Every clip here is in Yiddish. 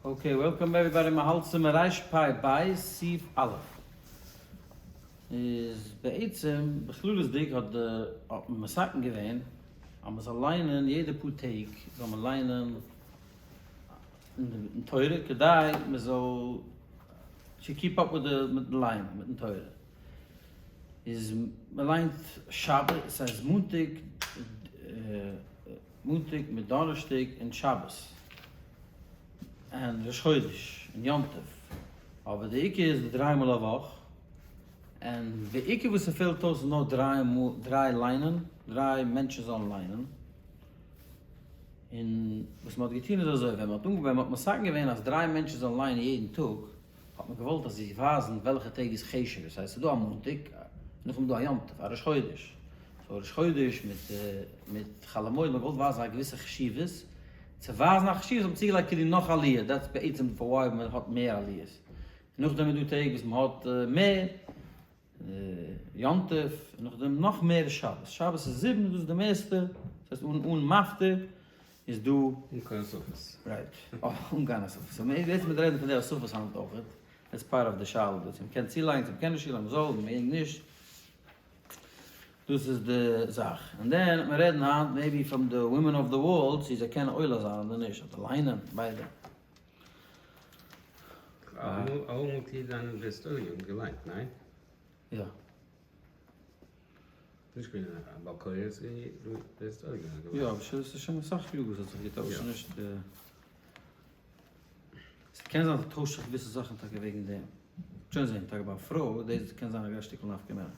Okay, welcome everybody, מ'האלט סימן רפ ב סעיף א'. איז בעצם בכללות'דיג האט די האט מען מתקן געווען אז מ'זאל ליינען יעדע פאר טעג זאל מען ליינען אין תורה כדי מ'זאל to keep up with the מיטן ליינען מיטן תורה. איז מ'ליינט שבת ס'הייסט מאנטאג מאנטאג מיט דאנערשטאג און שבת און ראש חודש און יום טוב, אבער די עיקר איז די דריי מאל א וואך, און די עיקר וואס ס'פעלט אויס איז נאר דריי מאל דריי ליינען, דריי מענטשן זאלן ליינען, און וואס מ'האט געטון איז אזוי, ווען מ'האט ווען מ'האט מתקן געווען אז דריי מענטשן זאלן ליינען יעדן טאג, האט מען געוואלט אז זיי ווייזן וועלכע טעג איז חשוב'ער, ס'הייסט ס'איז דא א מאנטאג, נאכדעם איז דא א יום טוב, א ראש חודש, so ראש חודש מיט מיט חול המועד, מ'האט געוואלט ווייזן א געוויסע חשיבות, צו ווייזן א חשיבות האט מען צוגעלייגט כאילו נאך עליה, that's בעצם for why מען האט מער עליות, נאכדעם איז דא טעג וואס מען האט מער יום טוב, און נאכדעם נאך מער שבת, שבת איז זיבן, דאס איז די מערסטע, דאס הייסט אן אן מפטיר איז דא. אן קיין הוספות. Right, אן קיין הוספות, so מ'וועט בעצם רעדן פון די הוספות היינט אויכעט, that's part of די שאלה דא, צו מ'קען צולייגן צו מ'קען נישט צולייגן, מ'זאל, מ'מעג נישט, דאס איז די זאך, און then וועט מען רעדן היינט maybe from the women of the world צו זיי קענען עולה זיין אדער נישט, אדער ליינען, ביידע. אלעמאל טוט דיין בעסט אויג און געליינט, ניין? יא. נישט געווען א בעל קורא, עס איז געווען בעסט אויג און געליינט. יא, אבער ס'איז שוין אסאך יאר וואס האט זיך געטוישט, ס'איז נישט. ס'קען זיין ס'טוישט זיך געוויסע זאכן טאקע וועגן דעם. שוין זעהן, טאקע ביי א פרוי, דאס קען זיין א גאר שטיקל נפקא מינה.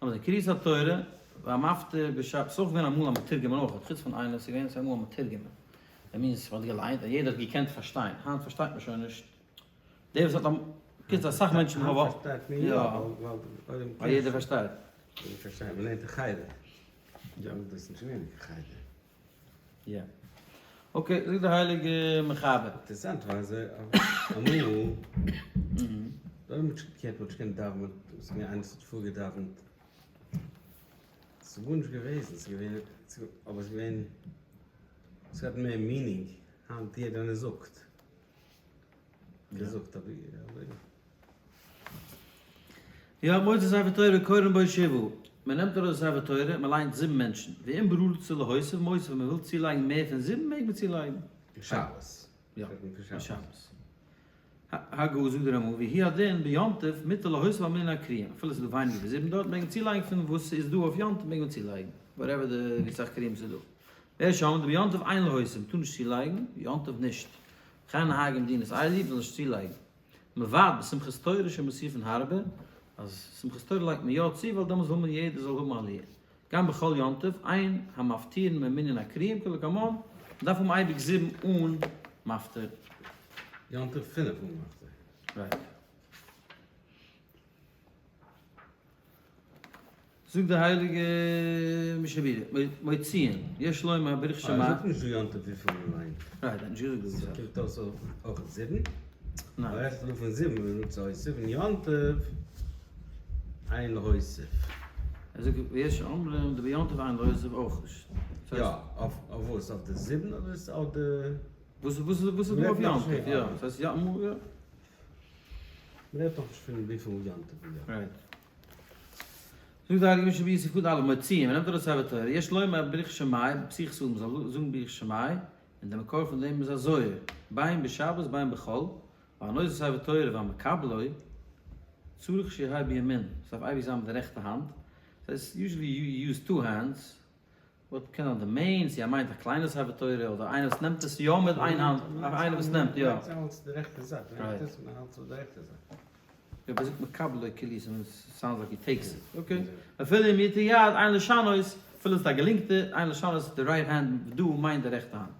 אבער די קריאת התורה והמפטיר בשבת, ס'איז אויך געווען אמאל א מתורגמן אויך, חוץ פון איינער, ס'איז געווען אמאל א מתורגמן. That means מ'האט געליינט און יעדער האט געקענט פארשטיין, היינט פארשטייט מען שוין נישט, דער וואס האט א, קיצור אסאך מענטשן האבן. היינט פארשטייט מען יא, ווייל ווייל יעדער פארשטייט. יעדער פארשטייט, מ'לערנט אין חדר. דעמאלט איז נישט געווען קיין חדר. יא. Okay, זאגט דער הייליגע מחבר. אינטערעסאנט ווייל אזוי אמאל דא האט מען נישט געקענט, מען האט נישט געקענט דאווענען, עס איז געווען איינער וואס האט פארגעדאווענט, עס איז גארנישט געוועזן, עס איז געווען, אבער עס איז געווען, עס האט מער meaning היינט יעדער איינער זאגט, געזאגט אבער. יא, מוציא ספר תורה קורין בו שבעה, מען נעמט ארויס די ספר תורה, מען ליינט זיבן מענטשן, ואם ברצה להוסיף מוסיף, ווען מען וויל צולייגן מער פון זיבן מעג מען צולייגן. שבת. יא, שבת. הגה זאגט דער רמא, והוא הדין ביום טוב מותר להוסיף על מנין הקרואים, אפילו ס'איז דא ווייניגער ווי זיבן דארט מעג מען צולייגן פון וואס ס'איז דא אויף יום טוב מעג מען צולייגן, whatever די ווי סאך קרואים ס'איז דא. ויש אומרים דביום טוב אין להוסיף, מ'טאר נישט צולייגן, יום טוב נישט. וכן נוהגין במדינות אלו, מ'זאל נישט צולייגן. מלבד בשמחת תורה שמוסיפין הרבה, אז שמחת תורה לייגט מען יא צו ווייל דעמאלס וויל מען יעדער זאל האבן עליה. גם בכל יום טוב, אין המפטירין ממנין הקרואים כלקמן, מען דארף האבן אייביג זיבן אן מפטיר. יום טוב פינף אן מפטיר. Right. זאגט די הייליגע משנה ברורה, מוציאין, יש לומר בריך שמע. ער זאגט נישט דא יום טוב וויפיל מען ליינט. Right, ער האט נישט געזאגט דא. ס'קומט אויס אויך זיבן? ניין. ער רעדט דא פון זיבן, ווען מ'זאגט ס'איז זיבן יום טוב, אין להוסיף. ער זאגט ויש אומרים דביום טוב אין להוסיף אויך נישט. יא, אויף וואס? אויף די זיבן אדער אויף די. וואס איז דא אויף יום טוב? יא, ס'הייסט יא אמאל יא. מ'רעדט נאך נישט פון וויפיל יום טוב איז יא. Right. זאגט די הייליגע משנה ברורה סעיף קטן א' מוציאין, מ'נעמט ארויס ספר תורה, יש לומר בריך שמיה, בפתיחת האדם, מ'זאל זאגן בריך שמיה, און דער מקור פון דעם איז א זוהר, בין בשבת בין בחול, והנושא ספר תורה והמקבלו, צריך שיהא בימין, ס'דארף אייביג זיין מיט די רעכטע האנט, ס'הייסט usually you use two hands, וואט קען זיין די main, צו ער מיינט א קליינע ספר תורה, אדער איינער וואס נעמט עס יא מיט איין האנט, איינער וואס נעמט יא. מ'נעמט אלץ די רעכטע זייט, מ'נעמט עס און מ'האלט עס אויף די רעכטע זייט. יא, אבער זאגט מקבלו כאילו sounds like he takes it, okay. אפילו אם יטה יד אין לשנות, אפילו עס איז א געלינקטע, אין לשנות די right hand דא מיינט די רעכטע האנט.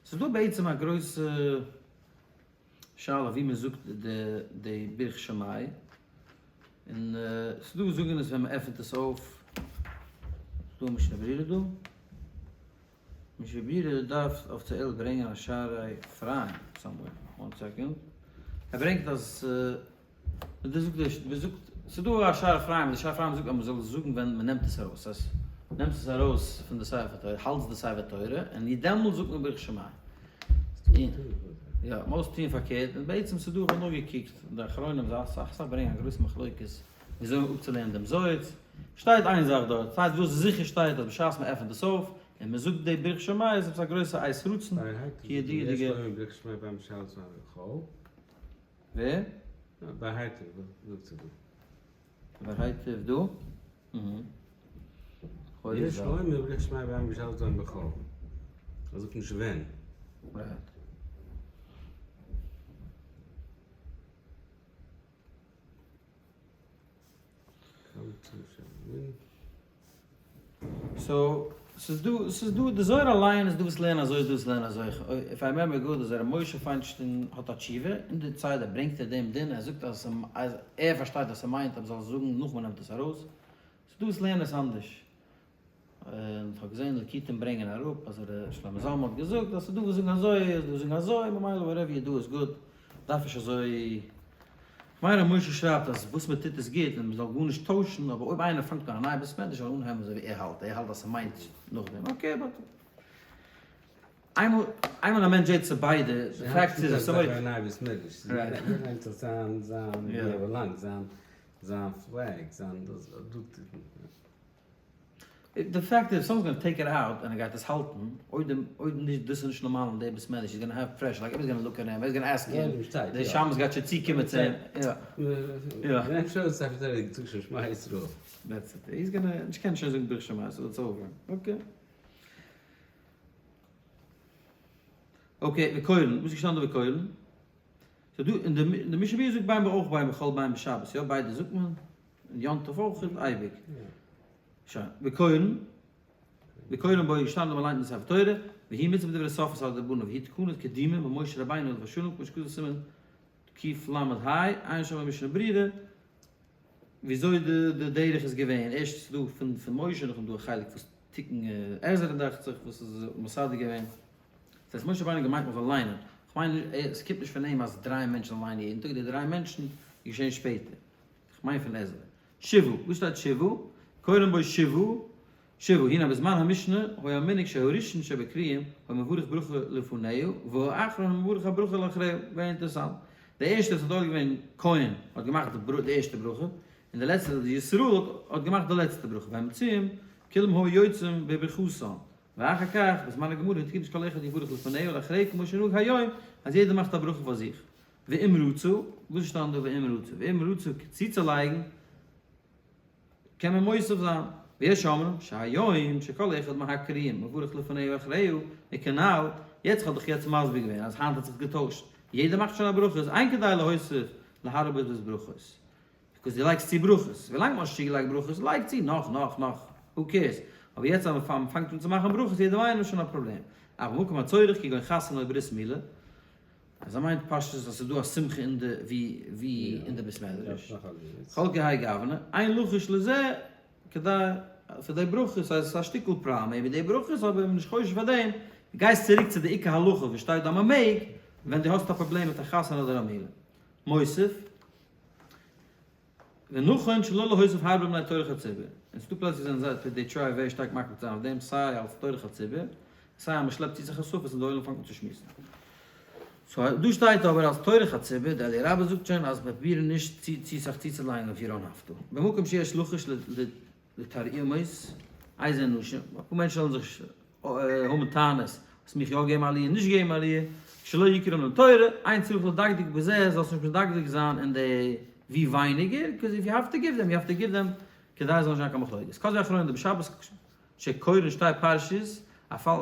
ס'איז דא בעצם א גרויסע שאלה ווי מ'זאגט די בריך שמיה, און ס'דא וואס זאגן עס ווען מ'עפענט עס אויף, ס'דא א משנה ברורה דא, משנה ברורה דארף אפיציעל ברענגען א שערי אפרים somewhere, one second, ער ברענגט אז מ'זאגט, ס'דא א שערי אפרים, די שערי אפרים זאגט אז מ'זאל עס זאגן ווען מ'נעמט עס ארויס, ס'הייסט נעמסט עס ארויס פון די ספר תורה, האלטסט די ספר תורה, און דעמאלטס זאגט מען בריך שמיה. יא, most טוען פארקערט, און בעצם ס'דא, איך האב נאכגעקוקט די אחרונים, זיי אסאך אסאך ברענגען א גרויסע מחלוקת וויאזוי אפצולערנען דעם זוהר, שטייט איין זאך דארט, שטייט וואס זיכער שטייט אז בשעת מען עפענט עס אויף און מען זאגט די בריך שמע איז עפעס א גרויסע עת רצון, כידוע'דיגע. ווער? והיטב דא? יש לומר בריך שמיה ביים געשאלט זיין בכל. ער זאגט נישט ווען. Right. So, ס'איז דא, ס'איז דא, די זוהר אליין איז דא וואס לערנען אזוי איז דא וואס לערנען אזוי, if I remember good אז ר' משה פיינשטיין האט א תשובה, אין די צייט ער ברענגט ער דעם דין, ער זאגט אז אז ער פארשטייט אז ס'מיינט אז מ'זאל זאגן נאך מ'נעמט עס ארויס, ס'איז דא וואס לערנען עס אנדערש. און כ'האב געזען ליקוטים ברענגען אראפ אז ר' שלמה זלמן האט געזאגט אז ס'איז דא וואס זאגן אזוי איז דא וואס זאגן אזוי, ממילא whatever you do is good, דארף נישט אזוי, כ'מיין ר' משה שרייבט אז וואס מ'טוט איז גוט און מ'זאל גארנישט טוישן, אבער אויב איינער פאנגט אן א נייע בית מדרש זאל ער אנהייבן אזוי ווי ער האלט, ער האלט אז ס'מיינט נאכדעם, okay but איינמאל איינמאל א מענטש זעט צו ביידע, די fact איז אז somebody. א נייע בית מדרש, זיין זיין ווי ער באלאנגט, זיין זיין flag, זיין דאס. די fact איז someone's gonna take it out און ער גייט עס האלטן, אויב די אויב נישט דאס איז נישט נארמאל אין די בית מדרש he's gonna have pressure like everybody's gonna look at him everybody's gonna ask him, די שמש גייט שוין צוקומען צו אים, יא יא. That's it, he's gonna נישט קענען שוין זאגן בריך שמע ישראל it's over, okay. Okay וקורין, וואס איז געשטאנען דא וקורין? ס'איז דא אין די משנה ברורה זאגט בין אויך בין בחול בין בשבת, יא ביידע זאגט מען, און יום טוב אויך אייביג. שוין, וקורין, וקורין בו געשטאנען דא מ'ליינט אין ספר תורה, והיא מצוה בדברי סוף עשה דרבנן והיא תקנת קדימה ממשה רבינו עליו השלום כמו שכתוב סימן קל"ה, עיין שם במשנה ברורה, וויאזוי די דרך איז געווען, ערשט איז דא פון פון משה נאכדעם דא א חלק וואס תיקון עזרא דאכט זיך וואס איז מסדר געווען. דאס הייסט משה רבינו האט געמיינט מען זאל ליינען, כ'מיין נישט, עס קומט נישט פון אים אז דריי מענטשן זאלן ליינען יעדן טאג, די דריי מענטשן איז געשען שפעטער, כ'מיין פון עזרא. שבעה, וואו שטייט שבעה? קורין בו שבעה, שבעה, הנה בזמן המשנה היה המנהג שהראשון שבקריאים היה מברך ברכה לפניה והאחרון מברך הברכה לאחריה, ווערי אינטערעסאנט, די ערשטע וואס האט עולה געווען כהן האט געמאכט די ערשטע ברכה, און די לעצטע די ישראל האט געמאכט די לעצטע ברכה, והאמצעיים כולם היו יוצאים בברכתן, ואחר כך, בזמן הגמרא התקין שכל אחד יברך לפניה ולאחריה כמו שנהוג היום, אז יעדער מאכט א ברכה פאר זיך. ואם רצו, וואס איז שטאנד דא ואם רצו? ואם רצו צוצולייגן, קען מען מוסיף זיין, ויש אומרים שהיום שכל אחד מהקריאים מברך לפניה ואחריה, וכנל, יעצט כ'האב דאך יעצט מסביר געווען אז היינט האט זיך געטוישט, יעדער מאכט שוין א ברכה, איז אין כדאי להוסיף להרבות בברכות. Because דו לייגסט צו ברכות, ווילאנג מ'האט נישט צוגעלייגט ברכות, לייג צו נאך נאך נאך, who cares, אבער יעצט אז מ'פאנגט אן צו מאכן ברכות יעדעם איינעם איז שוין א פראבלעם, אך במקום הצורך כגון חתונה או ברית מילה, אז ער מיינט פשטות אז ס'איז דא א שמחה אין די ווי ווי אין די בית מדרש, כל כהאי גוונא, אין לחוש לזה כדי פאר די ברכות, ס'הייסט ס'איז א שטיקל פראבלעם maybe די ברכות אבער מ'איז נישט חושש פאר דעם, גייסט צוריק צו די עיקר הלכה וואס שטייט דא מ'מעג ווען דו האסט א פראבלעם מיט א חתונה אדער א מילה. מוסיף. ונכון שלא להוסיף הרבה מפני טורח הציבור, און ס'דא פלעצער ווי זיי זענען זייער they try ווער שטארק מקפיד צו זיין אויף דעם סיי אלס טורח הציבור, סיי אז מ'שלעפט צו זיך הוספות און די עולם פאנגט אן צו שמועסן. So דא שטייט אבער אלס טורח הציבור, די אליה רבה זאגט שוין אז פרובירן נישט צו צו סאך צוצולייגן אויף ירון הפתא. במקום שיש לחש לתרעומות, איזה נשים, אפאר מענטשן וועלן זיך האבן טענות, האסט מיך יא געגעבן עליה נישט געגעבן עליה, שלא יקרא לתורה, אין צריך לדקדק בזה, זאלסט נישט מדקדק זיין אין די ווי ווייניגער, cause if you have to give them, you have to give them, כדי עס זאל נישט זיין קיין מחלוקת. כתבו אחרונים דבשבת שקורין שתי פרשיות, א פאל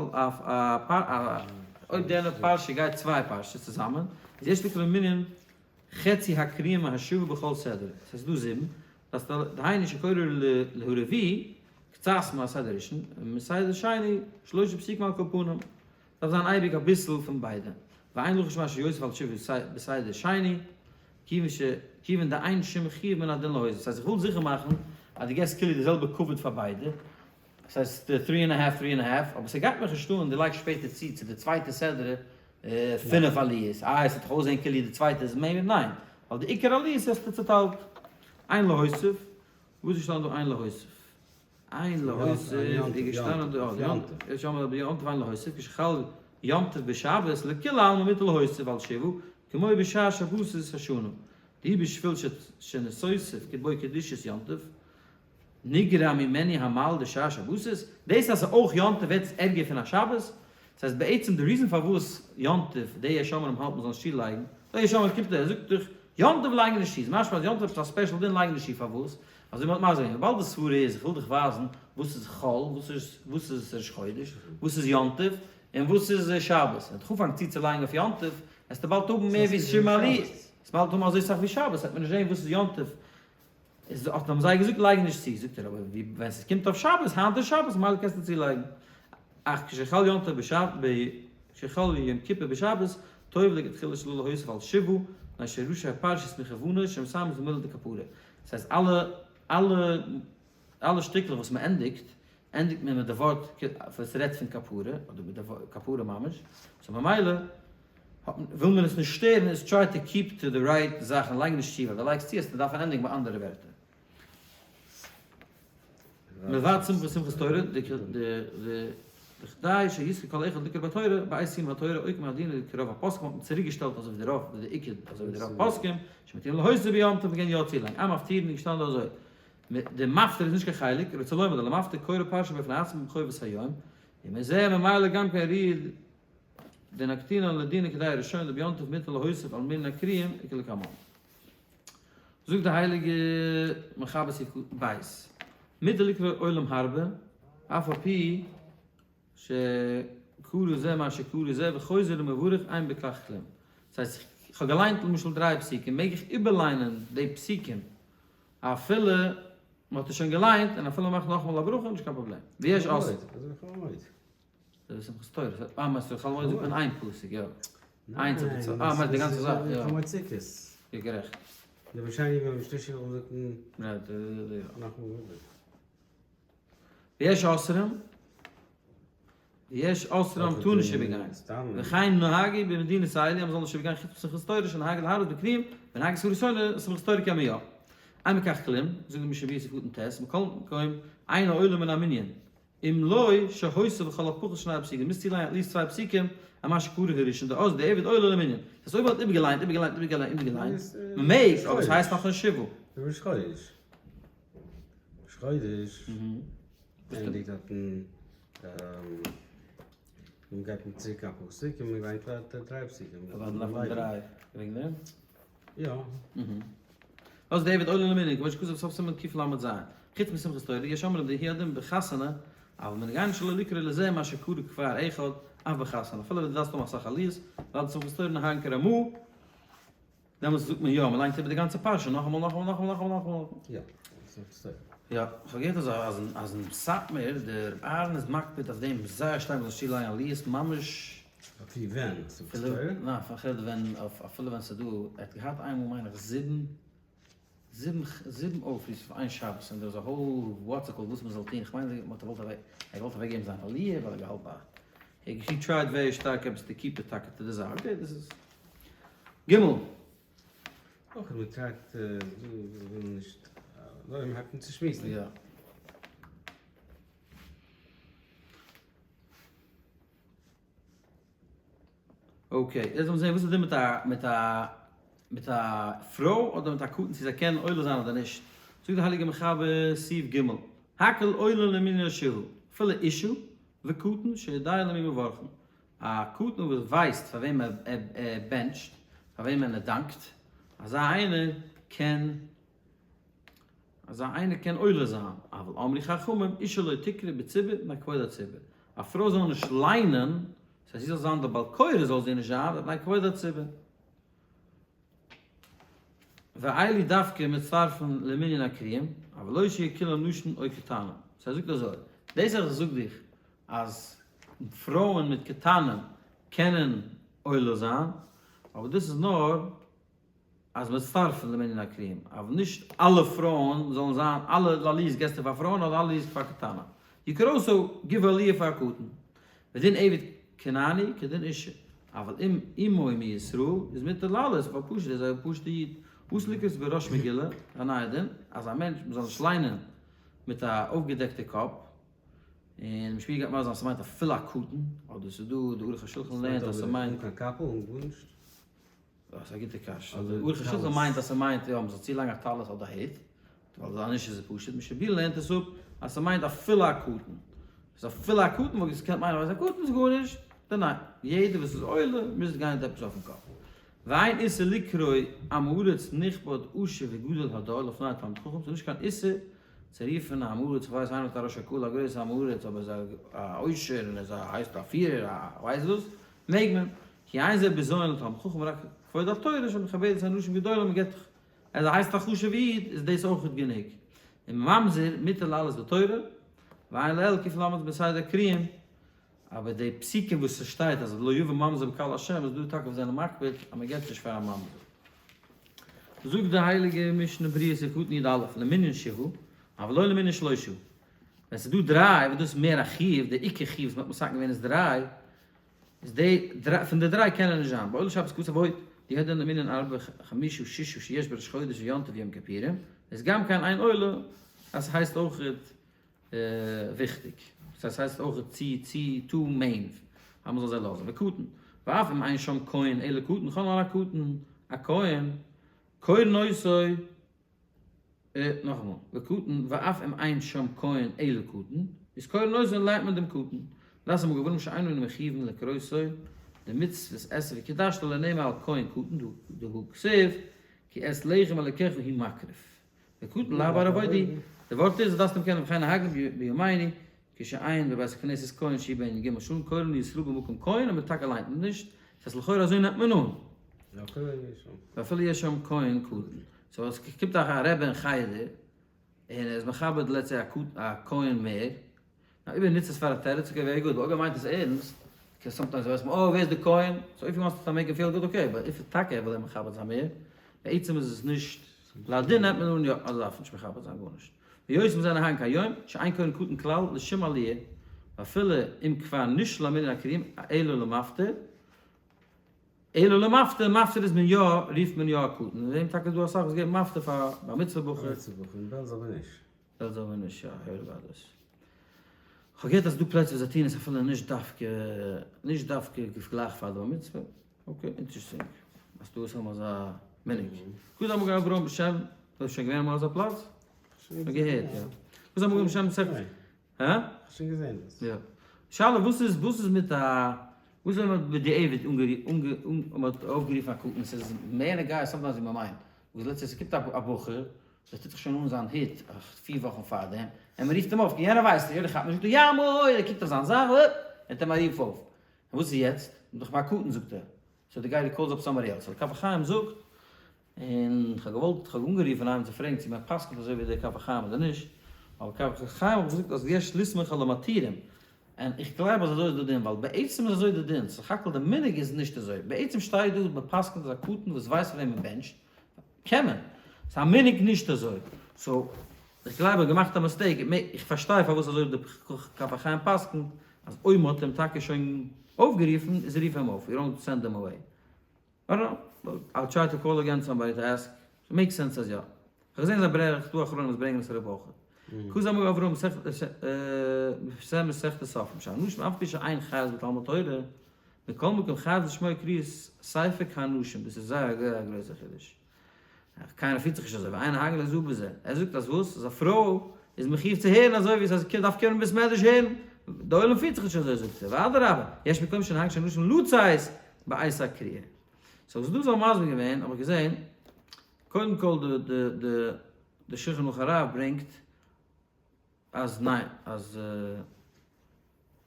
א אויב די פרשה גייט צוויי פרשות צוזאמען, איז יש לקרוא מנין חצי הקריאה מהשבעה בכל סדרה, ס'איז דא זיבן, דהיינו שקורא להרביעי קצת מהסדר ראשון ומסדר שני שלושה פסוקים על כל פנים, דארף זיין אייביג אביסל פון ביידע, ואין לחוש מה שיוסיף על שבעה בסדר שני, כיוון דאין שום חיוב מן הדין להוסיף, ס'הייסט איך וויל זיכער מאכן אז דו געסט כאילו די זעלבע כבוד פאר ביידע, ס'הייסט three and a half three and a half, אבער ס'גייט מיך נישט אן דו לייגסט שפעטער צו צו די צווייטע סדרה פינף עליות, איי עס וועט דאך אויסזען כאילו די צווייטע איז מער, ניין, ווייל די עיקר עליות האסטו צוטיילט. אין להוסיף, וואו איז געשטאנען דא אין להוסיף? אין להוסיף איז געשטאנען דא, יא, יש אומרים ביום טוב אין להוסיף, כשחל יום טוב בשבת לכולי עלמא מותר להוסיף על שבעה כמו בשאר שבתות השנה דאי בשביל שנתוסף בו קדושת יום טוב נגרע ממנו המעלה דשאר שבתות, דאס אז ס'איז אויך יום טוב ווערט עס ערגער פון א שבת, ס'הייסט בעצם די reason פארוואס יום טוב די יש אומרים האלט מ'זאל נישט צולייגן, די יש אומרים קומט ער זאגט דאך יום טוב לייגן נישט צו, איז משמע אז יום טוב איז א special דין לייגן נישט צו פארוואס? אזוי מ'האט מסביר געווען וויבאלד די סברה איז איך וויל דיך ווייזן וואס איז חול וואס איז וואס איז ראש חודש וואס איז יום טוב און וואס איז שבת, ווען איך אנפאנג צו צו לייגן אויף יום טוב וועסטו באלד האבן מער ווי שום עליות, וועסט באלד האבן אזוי סאך ווי שבת וועט מען נישט זען וואס איז יום טוב איז האט האבן זיי געזאגט לייג נישט צו, זאגט ער אבער ווי ווען ס'קומט אויף שבת, היינט איז שבת ממילא קענסטו צולייגן, אך כשחל יום טוב בשבת כשחל יום כיפור בשבת, טוב לכתחילה שלא להוסיף על שבעה, מפני שראשי הפרשיות מכוונות שמסיימות במילה דכפרה, דאס הייסט אלע אלע אלע שטיקלעך וואס מען ענדיגט, ענדיגט מען מיט די ווארט וואס רעדט פון כפרה, אדער מיט די כפרה ממש, so ממילא וויל מען עס נישט שטערן איז try to keep to the right זאכן לייג נישט צו ווייל די לייגסט צו וועסטו דארפן ענדיגן ביי אנדערע ווערטער. מלבד שמחת שמחת תורה דכדי שיזכה כל אחד לקרוא בתורה בעת סיום התורה אויך מהדין כרוב הפוסקים האט מען צוריק געשטעלט אזוי ווי די רוב די עיקר אזוי ווי די רוב פוסקים שמתירין להוסיף ביום טוב מ'קען יא צולייגן אין מפטירין איז געשטאנען דא אזוי די מפטיר איז נישט קיין חלק רוצה לומר דלמפטיר קורא פרשה בפני עצמו בחובת היום ומזה ממילא גם כן ראי' דנקטינן לדינא כדאי ראשון לביום טוב מותר להוסיף על מנין הקריאים וכלקמן. זאגט די הייליגע מחבר סעיף ב' מותר לקרוא עולם הרבה אף על פי שקרא זה מה שקרא זה וחוזר ומברך אין בכך כלום. דאס הייסט איך האב געליינט למשל דריי פסוקים מעג איך איבערליינען די פסוקים אפילו מען האט עס שוין געליינט און אפילו מען מאכט נאכאמאל א ברכה נישט קיין פראבלעם. ויש אוסרים. דאס איז שמחת תורה. אה, מיינסט חול המועד זאגט מען איין פסוק, יא. איינס אדער צוויי. אה, מיינסט די גאנצע זאך, יא. חול המועד סוכות. יא, גערעכט. די ווארשיינליך ווען שלישי וועט מען זאגן. יא, יא. נאכאמאל. ויש אוסרים. ויש אוסרים טאר נישט איבערגיין. וכן נהגו במדינת אלה אז מ'זאל נישט איבערגיין חוץ משמחת תורה שנהגו להרבות בקריאים ונהגו ספר שמחת תורה קען מען יא. אין בכך כלום, זאגט די משנה ברורה סעיף קטן ט', מכל מקום אינו עולה מן המנין. אם לא שהוסיף לכל הפחות שני פסוקים, מוזט צולייגן at least צוויי פסוקים, על מה שקרא הראשון, דאז דיעבד עולה למנין. דאס אויב מ'האט איבערגעליינט, איבערגעליינט, איבערגעליינט, איבערגעליינט, מ'מעג, אבער ס'הייסט נאכנישט שבעה. ראש חודש. ראש חודש ענדיגט דארטן, מ'גייט צוריק א פסוק און מ'ליינט ווייטער דריי פסוקים. דריי, וועגן דעם? יא. אז דיעבד עולה למנין, כמו שכתוב בסוף סימן קל"ז, חוץ משמחת תורה, יש אומרים דהוא הדין בחתונה, אבל מנהגנו שלא לקרוא לזה מה שקרא כבר אחד, אף בחתונה, אפילו ווען דו דארפסט האבן אסאך עליות, ווייל שמחת תורה נוהגין כרמ"א, דעמאלטס זאגט מען יא, מען ליינט איבער די גאנצע פרשה נאכאמאל נאכאמאל נאכאמאל נאכאמאל נאכאמאל. יא, שמחת תורה. יא, איך האב געהערט אז אז אין סאטמאר דער רבי אהרן איז מקפיד אויף דעם זייער שטארק מ'זאל נישט צולייגן עליות ממש. אפי' ווען? שמחת תורה? ניין, פארקערט ווען אפילו ווען ס'איז דא, ער האט געהאט איינמאל מיין איך זיבן זיבן זיבן אויפריס אויף איין שבת און דער איז א whole what's called וואס מ'זאל טון, כ'מיין אז מ'האט געוואלט אוועק ער האט געוואלט אוועקגעבן זיין עליה ווייל ער האט געהאלטן א he tried ווערי שטארק עפעס to keep it טאקע to די זאך, okay דאס איז ג. אויך מען טרייט דא וויל נישט אזוי מען הייבט אן צו שמועסן. יא. okay, יעצט לאמיר זעהן וואס איז דא מיט א מיט א מיט א פרוי אדער מיט א קטן צו זיי קענען עולה זיין אדער נישט. זאגט די הייליגע מחבר סעיף ג' הכל עולין למנין שבעה, אפילו אשה וקטן שיודע למי מברכין, א קטן וואס ווייסט פאר וועם ער בענטשט, פאר וועמען ער דאנקט, אזא איינער קען אזא איינער קען עולה זיין, אבל אמרו חכמים אשה לא תקרא בציבור מפני כבוד הציבור, א פרוי זאל נישט ליינען, דאס הייסט זי זאל זיין די בעל קורא זאל זי נישט זיין, מפני כבוד הציבור. ואלו דווקא מצטרפין למנין הקריאים, אבל לא שיהיו כולן נשים או קטנים. סא ער זאגט אזוי, דאס אז איך זאג דיך אז פרויען מיט קטנים קענען עולה זיין, אבער דאס איז נאר אז מצטרפין למנין הקריאים, אבל נישט אלע פרויען זאלן זיין, אלע עליות געסטו פאר פרויען אדער אלע עליות פאר קטנים. you could also give עליה פאר א קטן. ודין עבד כנעני כדין אישה, אבל אם אמו מישראל איז מותר לעלות, ווייל פשוט איז א פשוטע איד. אסור לקרות בראש מגילה, א נייע דין, אז א מענטש מ'זאל נישט ליינען מיט א אויפגעדעקטע קאפ. און משפיע גייט מסביר זיין אז ס'מיינט אפילו א קטן, אדער ס'איז דא די ערוך השולחן לערנט אז ס'מיינט. אן קיין קאפל אן גארנישט? דאס איז א גוטע קשיא. די ערוך השולחן מיינט אז ס'מיינט יא מ'זאל צולייגן א טלית אדער א הוט, ווייל אז נישט איז עס פשוט, משנה ברורה לערנט עס אפ אז ס'מיינט אפילו א קטן. איז אפילו א קטן וואלט געקענט מיינען אז א קטן איז גארנישט, דען ניין, יעדער וואס איז עולה מוז גיין מיט עפעס אויפן קאפ. ואין איסור לקרוא עם הארץ נכבד עשיר וגדול הדור לפני תלמיד חכם, ס'איז נישט קיין איסור צו רופן א עם הארץ, כ'ווייס איינער האט א ראש הקהל א גרויסע עם הארץ אבער איז א עושר און איז א הייסט א פירער א ווייס וואס, מעג מען, כי אין זה בזיון לתלמיד חכם רק כבוד התורה שמכבדת אנשים גדולים מען געבט דאך אז ער הייסט א חשוב'ע איד איז דאס אויכעט גענוג, און ממזר מותר לעלות בתורה, ועיין לעיל קל"ד בסדר קריאים, אבער די פסוקים וואס ס'שטייט אז לא יבא ממזר בקהל השם איז דא טאקע וואס זענען מקפיד אז מ'געבט נישט פאר א ממזר. זאגט די הייליגע משנה ברורה סעיף קטן י"א למנין שבעה אבל לא למנין שלושה, ווען ס'איז דא דריי וואס דאס איז מער א חיוב, די עיקר חיוב וואס מ'האט מתקן געווען איז דריי, איז די דריי, פון די דריי קען ער נישט זיין, בעולה שבת כתוב ועוד, די הדין למנין ארבעה חמישה שישה שיש בראש חודש ויום טוב ויום כיפורים, איז גם כן אין עולה אז ס'הייסט אויכעט וויכטיג. ס'הייסט ס'הייסט אויך צו צו טו מעין אז מ'זאל זיי לאזן וקטן. ואף אם אין שם כהן אלא קטן כל נאר א קטן א כהן קורין אותו נאכאמאל וקטן ואף אם אין שם כהן אלא קטן איז קורין אותו און לייענט מען דעם קטן. דעת המגן אברהם שאין אנו מחויבין לקרותו דמצוות עשה וקידשת לא נאמר על כהן קטן דהא כתיב כי את לחם אלוקיך הוא מקריב. וקטן לאו בר עבודה, די ווארט איז דארפסט אים קענען וכן נהגנו בימינו כשאין בבית הכנסת כהן שהוא בן ג' שנים קורין לישראל במקום כהן אבער טאקע ליינט מען נישט, ס'הייסט לכאורה אזוי נעמט מען אן. ואפילו יש שם כהן קטן. סאו עס קומט א רבי אין חדר און ער איז מכבד let's say א כהן מער, נאר אויב ער נוצט עס פאר א תירוץ okay very good, אבער אויב ער מיינט עס ערנסט, because sometimes ווייסט מען oh ווער איז די כהן, so if he wants to make him feel good okay, but if טאקע ער וויל אים מכבד זיין מער, בעצם איז עס נישט, לדין נעמט מען אן יא אז ער דארף נישט מכבד זיין גארנישט. והיות מזה נהגין כהיום, שאין קורין קטן כלל לשום עליה, ואפילו אם כבר נשלם מנין הקריאים אלא למפטיר, אלא למפטיר, מפטיר איז מען יא, רופט מען יא א קטן, און דעם טאקע איז דא אסאך וואס געבן מפטיר פאר בר מצוה בחור. בר מצוה בחור, אין בעלז אבער נישט. בעלז אבער נישט, יא, הער איבער דאס. כ'האב געהערט אז ס'דא פלעצער וואס זיי טוען עס אפילו נישט דווקא, נישט דווקא גלייך פאר די בר מצוה. okay, interesting. אז דא איז האבן אזא מנהג. כתב המגן אברהם בשם, דאס איז שוין געווען אמאל אזא פלאץ? כ'האב געהערט, יא. כתב המגן בשם מסכת. הא? כ'האב שוין געזען דאס. יא. שאלה, וואס איז, וואס איז מיט א, וואס איז אויב מ'האט בדיעבד אנגע, מ'האט אויפגערופן א קטן, ס'איז מער נוגע sometimes ווי מ'מיינט. וואס let's say ס'קומט א בחור, ער טוט זיך שוין אן זיין הוט פיר וואכן פארדעם, און מ'רופט אים אויף, יענער ווייסט נישט, יענער כאפט נישט, זאגט ער יא מוי, ער קוקט אויף זיין זאך, ער נעמט אים א רוף אויף. און וואס איז יעצט? כ'בין דאך ביי א קטן זאגט ער. so די guy calls up somebody else. so די כף החיים זאגט, און כ'האב געוואלט, כ'האב אנגערופן איינעם צו פרעגן צו מען פסק'נט אזוי ווי דער כף החיים אדער נישט, אבער כף החיים האט געזאגט אז יש לסמוך על המתירים, און איך גלייב אז אזוי איז די דין, ווייל בעצם איז אזוי די דין, סך הכל די מנהג איז נישט אזוי, בעצם שטייט דא מען פסק'נט אז א קטן וואס ווייסט פון וועם מען בענטשט, קען מען, ס'איז א מנהג נישט אזוי, so איך גלייב ער האט געמאכט א mistake, איך פארשטיי פארוואס אזוי די כף החיים פסק'נט, אז אויב מען האט אים טאקע שוין אויפגערופן, איז רוף אים אויף, you don't send him away. I don't know, I'll try to call again somebody to ask, ס'make sense אז יא. כ'האב געזען זיי ברענגען, ס'דא אחרונים וואס ברענגען עס אראפ אויך. כוז אמר אברהם מסכת סופרים שהנשים אף על פי שאין חייבות בתלמוד תורה, מכל מקום חייבות לשמוע קריאת ספר כאנשים, דאס איז זייער א גרויסע חידוש. קיינער פירט זיך נישט אזוי, ואין נוהגין להזהיר בזה. ער זאגט אז וואס? אז א פרוי איז מחיוב צו הערן אזוי ווי עס דארף קומען בית מדרש הערן. די עולם פירט זיך נישט אזוי זאגט ער, ואדרבה, יש מקום שנהגו שנשים לצאת בעת הקריאה. so וואס דא זאל מסביר געווען האב איך געזען, קודם כל די די די די שולחן ערוך הרב ברענגט אז ניין אז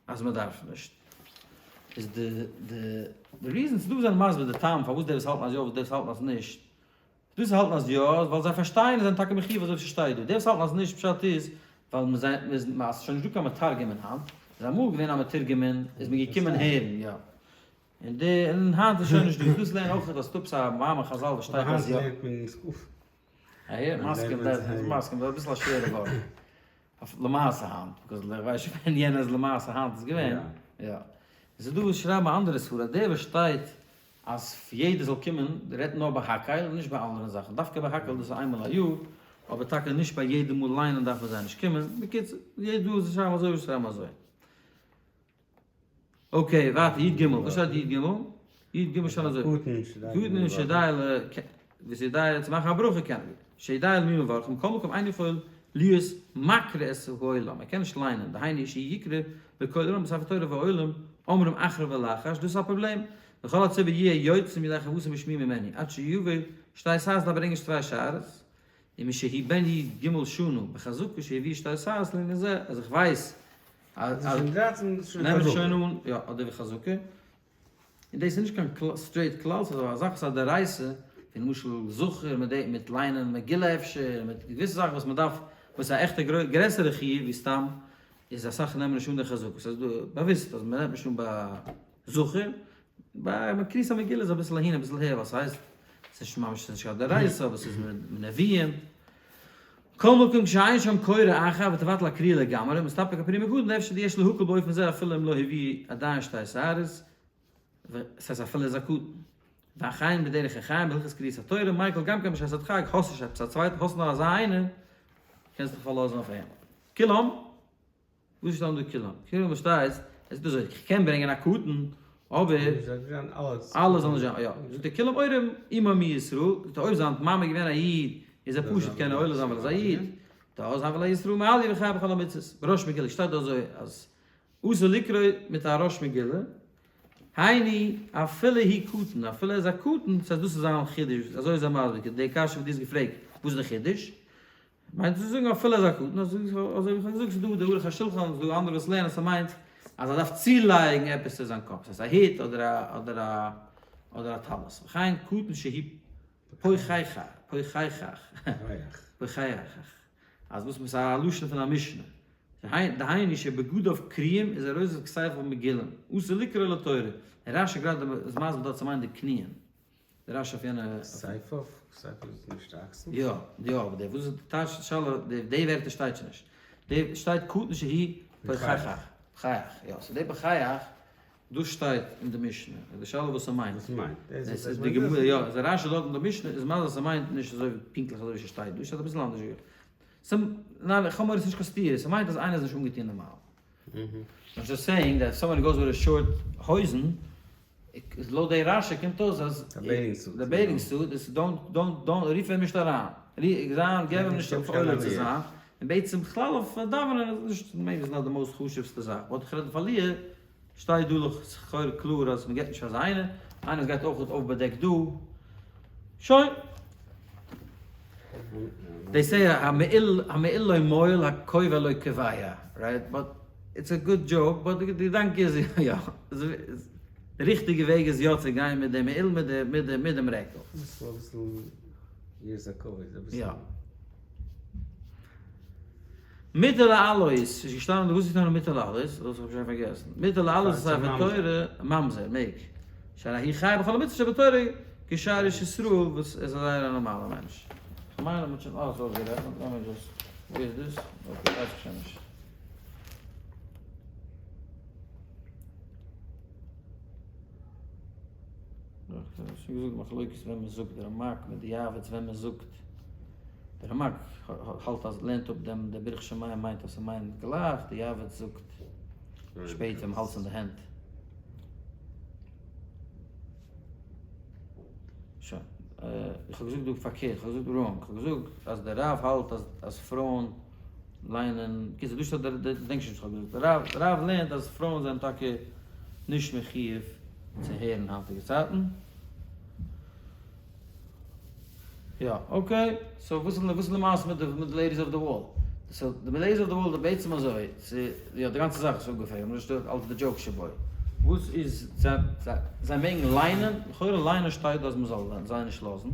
אז מען דארף נישט. איז די די די reason ס'דא וואס זענען מסביר די טעם פארוואס די וואס האלטן אז יא וואס די וואס האלטן אז נישט. די וואס האלטן אז יא איז ווייל זיי פארשטייען און זענען טאקע מחיוב אזוי ווי ס'שטייט דא. די וואס האלטן אז נישט פשט איז ווייל מ'איז מ'איז מ'איז שוין נישט דא קיין מתרגמין היינט. איז אמאל געווען א מתורגמן איז מען געקומען הערן יא. און די און היינט איז שוין נישט דא. דאס לערן אויך אז ס'דא עפעס א מאמר חזל וואס שטייט אז יא. היינט לערנט מען אין school. אהער, מסכים, דאס איז מסכים, דאס איז אביסל א שווערע ווארט. אויף למעשה היינט, because איך ווייס נישט ווען יענע איז למעשה היינט איז געווען. יא. עס איז דא וואס שרייבן א אנדערע סברא, דער וואס שטייט אז יעדער זאל קומען, רעדט נאר ביי הקהל און נישט ביי אנדערע זאכן. דווקא ביי הקהל דאס איז איינמאל א יאר, אבער טאקע נישט ביי יעדע מאל ליינען דארף מען זיי נישט קומען. בקיצור, יעדער דא וואס שרייבן אזוי וואס שרייבן אזוי. okay, ווייטער, י ג, וואס שטייט י ג? י ג שטייט אזוי, קטן שיודע ל, וואס יודע צו מאכן א ברכה קען ער, שיודע למי מברכים, מכל מקום אינו יכול להיות מקריא את העולם, ער קען נישט ליינען, דהיינו שיקרא בקול רם בספר תורה והעולם אומרים אחריו בלחש, דאס איז א פראבלעם, וכל הציבור יהיה יוצאים ידי חובתם בשמיעה ממנו, עד שיבא שתי שערות דארף ברענגען שתי שערות, ומשהוא בן י ג שנה, בחזקה שיביא שתי שערות לענין זה, אז איך ווייס אז ס'איז שוין דרייצן איז שוין נעם איך חזקה. שוין אן, יא, אדער ווי חזקה. און דאס איז נישט קיין straight כלל, ס'איז אבער א זאך וואס איז א דאורייתא, ווי למשל זכור מיט די, מיט ליינען מגילה אפשר, מיט געוויסע זאכן וואס מ'דארף, וואס איז א עכטע גרעסערע חיוב ווי סתם, איז אסאך נעמען נישט אן די חזקה. ס'איז דא באוויסט אז מ'נעמט נישט אן ביי זכור, ביי קריאת המגילה איז אביסל אהין אביסל אהער, ווייל ס'הייסט, ס'איז נישט ממש, ס'איז נישט קיין דאורייתא, אבער ס'איז מנביאים. כל מקום כשאין שם קורא אחר ותבטל הקריאה לגמרי, מסתפק הפרי מגדים ואפשר דיש להקל באופן זה אפילו אם לא הביא עדיין שתי שערות, ס'הייסט אפילו איז א קטן. והחיים בדרך החיים בהלכות קריאת התורה, מיקל גם כן בשעת הדחק, האסט נישט עפעס א צווייטן, האסט נאר אזא איינער, קענסט דיך פארלאזן אויף אים. כולם. וואס איז דאן דא כולם? כולם וואס שטייט, עס איז אזוי, איך קען ברענגען א קטן, אבער אלע זאלן נישט זיין, יא, זאגט ער כולם עולים אמו מישראל, זאגט ער אויב זיין מאמע איז געווען א איד, איז ער פשוט קען ער עולה זיין ווייל ער איז א איד, דאז הוה ליה ישראל מעליא וחייב בכל המצוות, בראש מגילה שטייט דא אזוי אז אסור לקרוא מיט א ראש מגילה, היינו אפילו הוא קטן, אפילו ער איז א קטן, ס'הייסט דאס איז זיין חידוש, אזוי איז ער מסביר, די קשיא וואס דו האסט געפרעגט, וואס איז די חידוש? מיינט צו זאגן אפילו אז א קטן, אזוי ווי איך האב געזאגט, ס'איז דא די ערוך השולחן, ס'איז דא אנדערע וואס לערנען אז ס'מיינט אז ער דארף צולייגן עפעס צו זיין קאפ, ס'הייסט א הוט אדער א אדער א אדער א טלית, וכן קטן שהוא פוחח פוחח פוחח, אז וואס מ'איז א לשון פון א משנה, דהיינו שבגדיו קרועים איז ארויס כתפיו מגולים, אסור לקרוא לתורה, און רשי גראדע איז מסביר דארט ס'מיינט די קניען. די רשי אויף יענע. כתפיו? כתפיו איז נישט אקסל? יא, יא, אבער די וואס איז די טייטש שאלה, די די ווערטער שטייט שוין נישט. די שטייט קטן שהוא פוחח, פוחח, יא, סאו די פוחח, דאס שטייט אין די משנה, איז די שאלה וואס ס'מיינט. וואס ס'מיינט? עס איז די גמרא, יא, איז די רשי דארט אין די משנה איז מסביר אז ס'מיינט נישט אזוי פונקטליך אזוי ווי ס'שטייט דא, שטייט אביסל אנדערש. ניין, איך האב מורא ס'נישט קיין סתירה, ס'מיינט אז איינער איז נישט אנגעטון נארמאל. I'm just saying that if someone goes with a short הויזן, איז לויט די רשי קומט אויס אז די bathing suit איז don't don't don't רוף אים נישט אריין, זיין געב אים נישט אויף עולה צו זיין, און בעצם בכלל אויף דאווענען איז נישט maybe איז not די most חשוב'סטע זאך, but איך רעד אויף עליה שטייט דא לכאורה קלאר אז מ'געט נישט פאר אזא איינער, איינער וואס גייט אויך אויפבאדעקט דא, שוין. They say המעיל המעיל לא מועיל הכובע לא קובע, right? But it's a good joke, but די געדאנק איז יא, די ריכטיגע וועג איז יא צו גיין מיט די מעיל מיט די מיט די מיט דעם רעקל. אביסל אביסל יראת הכבוד, אביסל. יא. מותר לעלות איז געשטאנען וואס איז געשטאנען מותר לעלות? דאס האב איך שוין פארגעסן. מותר לעלות איז ספר תורה, ממזר, מעג. שהרי הוא חייב בכל המצוות שבתורה כשאר איש ישראל וואס איז זייער א נארמאלע מענטש. כ'מיין אז מ'האט שוין אלעס אויסגערעכנט, לאמיר just, וואו איז דאס? Okay ווייס איך שוין נישט. שוין געזאגט מחלוקת ווען מ'זאגט די רמק מיט די יעבץ ווען מ'זאגט די רמק האלט אז לערנט אפ דעם די ברך שמים מיינט אז ס'מיינט גלייך די יעבץ זאגט שפעטער מ'האלט עס אין די הענט. שוין, איך האב געזאגט דא פארקערט, איך האב געזאגט wrong, איך האב געזאגט אז דער רב האלט אז אז פרויען ליינען, קיצור דא שטייט דער דער דענק שוין נישט וואס איך האב געזאגט, דער רב דער רב לערנט אז פרויען זענען טאקע נישט מחיוב צו הערן היינטיגע צייטן. יא, okay, so וואס איז וואס איז למעשה מיט די מיט די ladies of the wall? So די ladies of the wall איז בעצם אזוי, צו יא די גאנצע זאך איז אפגעפרעגט, נישט אלץ די joke שבו. וואס איז זיי זיי מעגן ליינען, לכאורה ליינען שטייט דא אז מען זאל זיי נישט לאזן,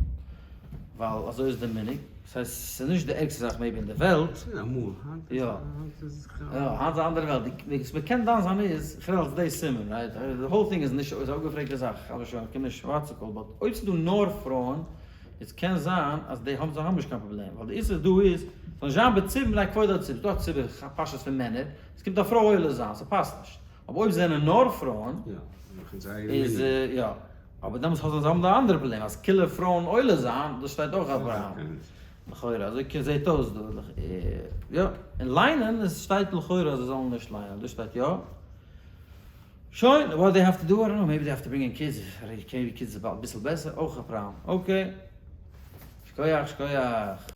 ווייל אזוי איז די מנהג, ס'הייסט ס'איז נישט די ערגסטע זאך maybe אין די וועלט. ס'איז אמאל, היינט איז יא. היינט איז יא, היינט איז א אנדערע וועלט, די וואס מ'קען דן זיין איז, איך רעד אלס די סימן, right, די whole thing איז נישט, איז א אפגעפרעגטע זאך, חס ושלום, איך קום נישט שווארצע קול, but אויב ס'איז דא נאר פרויען, איז קען זיין אז די האבן זיי האבן נישט קיין פראבלעם, ווייל די איסור דא איז, ס'זאל נישט זיין בציבור מפני כבוד הציבור, ס'איז דא א ציבור פשטות פון מענער, עס קומט א פרוי עולה זיין, ס'פאסט נישט, אבער אויב זענען נאר פרויען, איז יא, אבער דעמאלטס האט זיי האבן די אנדערע פראבלעם אז כולו פרויען עולה זיין, דאס שטייט אויך א פראבלעם, לכאורה, אזוי זעט אויס דא, יא, און ליינען, עס שטייט לכאורה אז זיי זאלן נישט ליינען, דאס שטייט יא. שוין, what they have to do, I don't know, maybe they have to bring in kids, maybe kids איז אביסל בעסער, אויך א פראבלעם, okay. שכוח, שכוח.